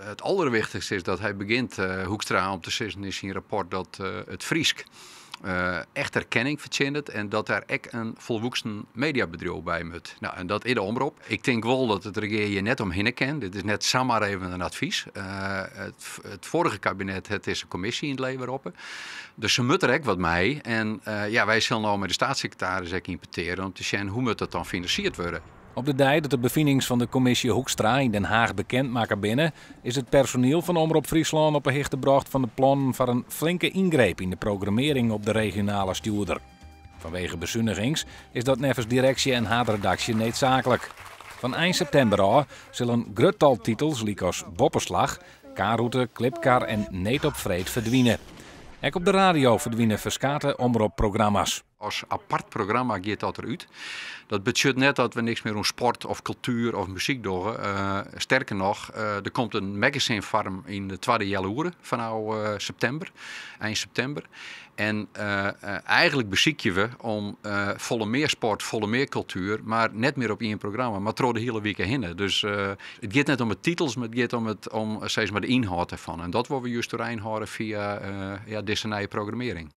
It alderwichtichste is dat hy begjint, Hoekstra, om te sizzen yn syn rapport dat it Frysk echt erkenning fertsjinnet en dat der ek in folwoeksen mediabedriuw by moat. Nou, en dat is de Omrop. Ik tink wol dat it regear hjir net omhinne kin. Dit is net samar even in advys. It foarige kabinet hat dizze kommisje yn it leven roppen. Dus se moat der ek wat mei. En ja, wy sille no mei de steatssekretaris ek yn petear om te sjen hoe moat dat dan finansierd wurde. Op de dei dat de befinings fan de kommisje Hoekstra yn Den Haach bekend makke binne, is it personiel fan Omrop Fryslân op 'e hichte brocht fan de plannen foar in flinke yngreep yn de programmearring op de regionale stjoerder. Fanwege besunigings is dat neffens direksje en haadredaksje needsaaklik. Fan ein septimber ôf sil in grut tal titels lykas Boppeslach, K-rûte, Klipkar en Need op Freed ferdwine. Ek op de radio ferdwine ferskate Omrop-programma's. As apart programma giet dat derút. Dat betsjut net dat we niks mear oan sport of kultuer of muzyk dogge. Sterker noch, der komt in magazinefoarm yn de twadde healoere fanôf septimber, ein septimber. En eigenlik besykje we om folle mear sport, folle mear kultuer, mar net mear op ien programma, mar troch de hiele wike hinne. Dus it giet net om de titels, mar it giet om sis mar, de ynhâld derfan. En dat wolle we just oerein hâlde fia, ja, dizze nije programmearring.